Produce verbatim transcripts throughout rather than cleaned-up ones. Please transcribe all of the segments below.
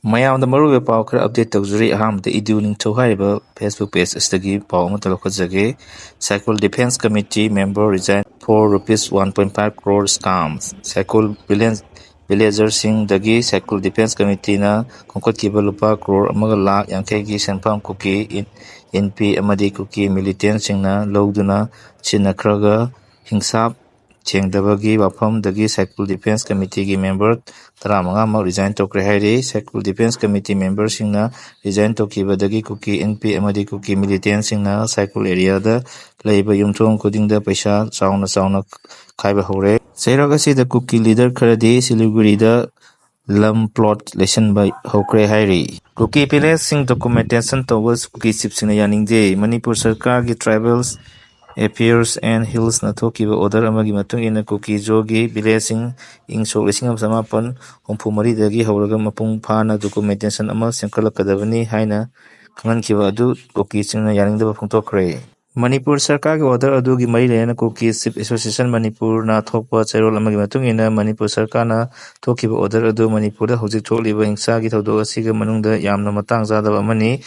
ꯃꯌꯥꯝꯗ ꯃꯔꯨꯑꯣꯏꯕ ꯄꯥꯎ ꯈꯔ ꯑꯞꯗꯦꯠ ꯇꯧꯖꯔꯤ꯫ ꯑꯍꯥꯟꯕꯗ ꯏꯗꯨ ꯅꯤꯡꯊꯧ ꯍꯥꯏꯔꯤꯕ Facebook ꯄꯦꯖ ꯑꯁꯤꯗꯒꯤ ꯄꯥꯎ ꯑꯃꯠꯇ ꯂꯧꯈꯠꯆꯒꯦ꯫ Cycle Defence Committee member resign for rupees one point five crore scam꯫ Saikul ꯚꯤꯂꯦꯟ-, ꯚꯤꯂꯦꯖꯔꯁꯤꯡꯗꯒꯤ ꯁꯥꯏꯀꯨꯜ ꯗꯤꯐꯦꯟꯁ ꯀꯃꯤꯇꯤꯅ ꯈꯣꯝꯒꯠꯈꯤꯕ ꯂꯨꯄꯥ ꯀ꯭ꯔꯣꯔ ꯑꯃꯒ ꯂꯥꯈ ꯌꯥꯡꯈꯩꯒꯤ ꯁꯦꯟꯐꯝ ꯀꯨꯀꯤ ꯏꯟ-, ꯏꯟꯄꯤ ꯑꯃꯗꯤ ꯀꯨꯀꯤ ꯃꯤꯂꯤꯇꯦꯟꯁꯤꯡꯅ ꯂꯧꯗꯨꯅ ꯁꯤꯖꯤꯟꯅꯈ꯭ꯔꯒ ꯍꯤꯡꯁꯥꯞ ꯊꯦꯡꯗꯕꯒꯤ ꯋꯥꯐꯝꯗꯒꯤ ꯁꯥꯏꯀꯨꯜ ꯗꯤꯐꯦꯟꯁ ꯀꯃꯤꯇꯤꯒꯤ ꯃꯦꯝꯕꯔ ꯇꯔꯥꯃꯉꯥꯃꯛ ꯔꯤꯖꯥꯏꯟ ꯇꯧꯈ꯭ꯔꯦ ꯍꯥꯏꯔꯤ꯫ ꯁꯥꯏꯀꯨꯜ ꯗꯤꯐꯦꯟꯁ ꯀꯃꯤꯇꯤ ꯃꯦꯝꯕꯔꯁꯤꯡꯅ ꯔꯤꯖꯥꯏꯟ ꯇꯧꯈꯤꯕꯗꯒꯤ ꯀꯨꯀꯤ ꯏꯟꯄꯤ ꯑꯃꯗꯤ ꯀꯨꯀꯤ ꯃꯤꯂꯤꯇꯦꯟꯁꯤꯡꯅ ꯁꯥꯏꯀꯨꯜ ꯑꯦꯔꯤꯌꯥꯗ ꯂꯩꯕ ꯌꯨꯝꯊꯣꯡ ꯈꯨꯗꯤꯡꯗ ꯄꯩꯁꯥ ꯆꯥꯎꯅ ꯆꯥꯎꯅ ꯈꯥꯏꯕ ꯍꯧꯔꯦ꯫ ꯆꯩꯔꯥꯛ ꯑꯁꯤꯗ ꯀꯨꯀꯤ ꯂꯤꯗꯔ ꯈꯔꯗꯤ ꯁꯤꯂꯤꯒꯨꯔꯤꯗ ꯂꯝ ꯄ꯭ꯂꯣꯠ ꯂꯩꯁꯤꯟꯕ ꯍꯧꯈ꯭ꯔꯦ ꯍꯥꯏꯔꯤ꯫ ꯀꯨꯀꯤ ꯚꯤꯂꯦꯖꯁꯤꯡ ꯗꯣꯀꯨꯃꯦꯟꯇꯦꯁꯟ ꯇꯧꯕ ꯀꯨꯀꯤ ꯆꯤꯞꯁꯤꯡꯅ ꯌꯥꯅꯤꯡꯗꯦ꯫ ꯃꯅꯤꯄꯨꯔ ꯁꯔꯀꯥꯔꯒꯤ Tribals Affairs and Hillsꯅ ꯊꯣꯛꯈꯤꯕ ꯑꯣꯔꯗꯔ ꯑꯃꯒꯤ ꯃꯇꯨꯡ ꯏꯟꯅ ꯀꯨꯀꯤ ꯖꯣꯒꯤ ꯚꯤꯂꯦꯖꯁꯤꯡ ꯏꯪ ꯁꯣꯛ ꯂꯤꯁꯤꯡ ꯑꯃ ꯆꯃꯥꯄꯟ ꯍꯨꯝꯐꯨ ꯃꯔꯤꯗꯒꯤ ꯍꯧꯔꯒ ꯃꯄꯨꯡ ꯐꯥꯅ ꯗꯣꯀꯨꯃꯦꯟꯇꯦꯁꯟ ꯑꯃ ꯁꯦꯝꯒꯠꯂꯛꯀꯗꯕꯅꯤ ꯍꯥꯏꯅ ꯈꯪꯍꯟꯈꯤꯕ ꯑꯗꯨ ꯀꯨꯀꯤꯁꯤꯡꯅ ꯌꯥꯅꯤꯡꯗꯕ ꯐꯣꯡꯗꯣꯛꯈ꯭ꯔꯦ꯫ ꯃꯅꯤꯄꯨꯔ ꯁꯔꯀꯥꯔꯒꯤ ꯑꯣꯔꯗꯔ ꯑꯗꯨꯒꯤ ꯃꯔꯤ ꯂꯩꯅꯅ ꯀꯨꯀꯤ ꯆꯤꯞ ꯑꯦꯁꯣꯁꯤꯌꯦꯁꯟ ꯃꯅꯤꯄꯨꯔꯅ ꯊꯣꯛꯄ ꯆꯦꯔꯣꯜ ꯑꯃꯒꯤ ꯃꯇꯨꯡ ꯏꯟꯅ, ꯃꯅꯤꯄꯨꯔ ꯁꯔꯀꯥꯔꯅ ꯊꯣꯛꯈꯤꯕ ꯑꯣꯔꯗꯔ ꯑꯗꯨ ꯃꯅꯤꯄꯨꯔꯗ ꯍꯧꯖꯤꯛ ꯊꯣꯛꯂꯤꯕ ꯍꯤꯡꯁꯥꯒꯤ ꯊꯧꯗꯣꯛ ꯑꯁꯤꯒ ꯃꯅꯨꯡꯗ ꯌꯥꯝꯅ ꯃꯇꯥꯡ ꯆꯥꯗꯕ ꯑꯃꯅꯤ꯫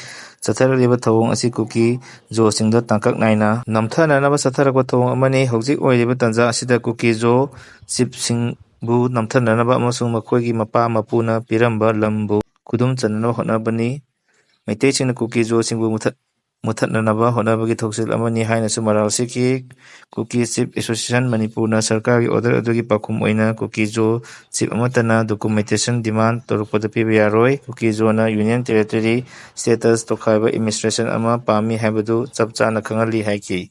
ꯆꯠꯊꯔꯛꯂꯤꯕ ꯊꯧꯑꯣꯡ ꯑꯁꯤ ꯀꯨꯀꯤ ꯖꯣꯁꯤꯡꯗ ꯇꯥꯡꯀꯛ ꯅꯥꯏꯅ ꯅꯝꯊꯅꯅꯕ ꯆꯠꯊꯔꯛꯄ ꯊꯧꯑꯣꯡ ꯑꯃꯅꯤ꯫ ꯍꯧꯖꯤꯛ ꯑꯣꯏꯔꯤꯕ ꯇꯥꯟꯖꯥ ꯑꯁꯤꯗ ꯀꯨꯀꯤ ꯖꯣ ꯆꯤꯞꯁꯤꯡꯕꯨ ꯅꯝꯊꯅꯅꯕ ꯑꯃꯁꯨꯡ ꯃꯈꯣꯏꯒꯤ ꯃꯄꯥ ꯃꯄꯨꯅ ꯄꯤꯔꯝꯕ ꯂꯝꯕꯨ ꯈꯨꯗꯨꯝ ꯆꯟꯅꯅꯕ ꯍꯣꯠꯅꯕꯅꯤ꯫ ꯃꯩꯇꯩꯁꯤꯡꯅ ꯀꯨꯀꯤ ꯖꯣꯁꯤꯡꯕꯨ ꯃꯨꯊꯠ-, ꯃꯨꯊꯠꯅꯅꯕ ꯍꯣꯠꯅꯕꯒꯤ ꯊꯧꯁꯤꯜ ꯑꯃꯅꯤ ꯍꯥꯏꯅꯁꯨ ꯃꯔꯥꯜ ꯁꯤꯈꯤ꯫ ꯀꯨꯀꯤ ꯆꯤꯞ ꯑꯦꯁꯣꯁꯤꯌꯦꯁꯟ ꯃꯅꯤꯄꯨꯔꯅ ꯁꯔꯀꯥꯔꯒꯤ ꯑꯣꯔꯗꯔ ꯑꯗꯨꯒꯤ ꯄꯥꯎꯈꯨꯝ ꯑꯣꯏꯅ ꯀꯨꯀꯤ ꯖꯣ ꯆꯤꯞ ꯑꯃꯠꯇꯅ ꯗꯣꯀꯨꯃꯦꯟꯇꯦꯁꯟ ꯗꯤꯃꯥꯟ ꯇꯧꯔꯛꯄꯗ ꯄꯤꯕ ꯌꯥꯔꯣꯏ꯫ ꯀꯨꯀꯤ ꯖꯣꯅ ꯌꯨꯅꯤꯌꯟ ꯇꯦꯔꯤꯇꯣꯔꯤ ꯁ꯭ꯇꯦꯇꯁ ꯇꯣꯈꯥꯏꯕ ꯑꯦꯗꯃꯤꯅꯤꯁꯇ꯭ꯔꯦꯁꯟ ꯑꯃ ꯄꯥꯝꯃꯤ ꯍꯥꯏꯕꯗꯨ ꯆꯞ ꯆꯥꯅ ꯈꯪꯍꯜꯂꯤ ꯍꯥꯏꯈꯤ꯫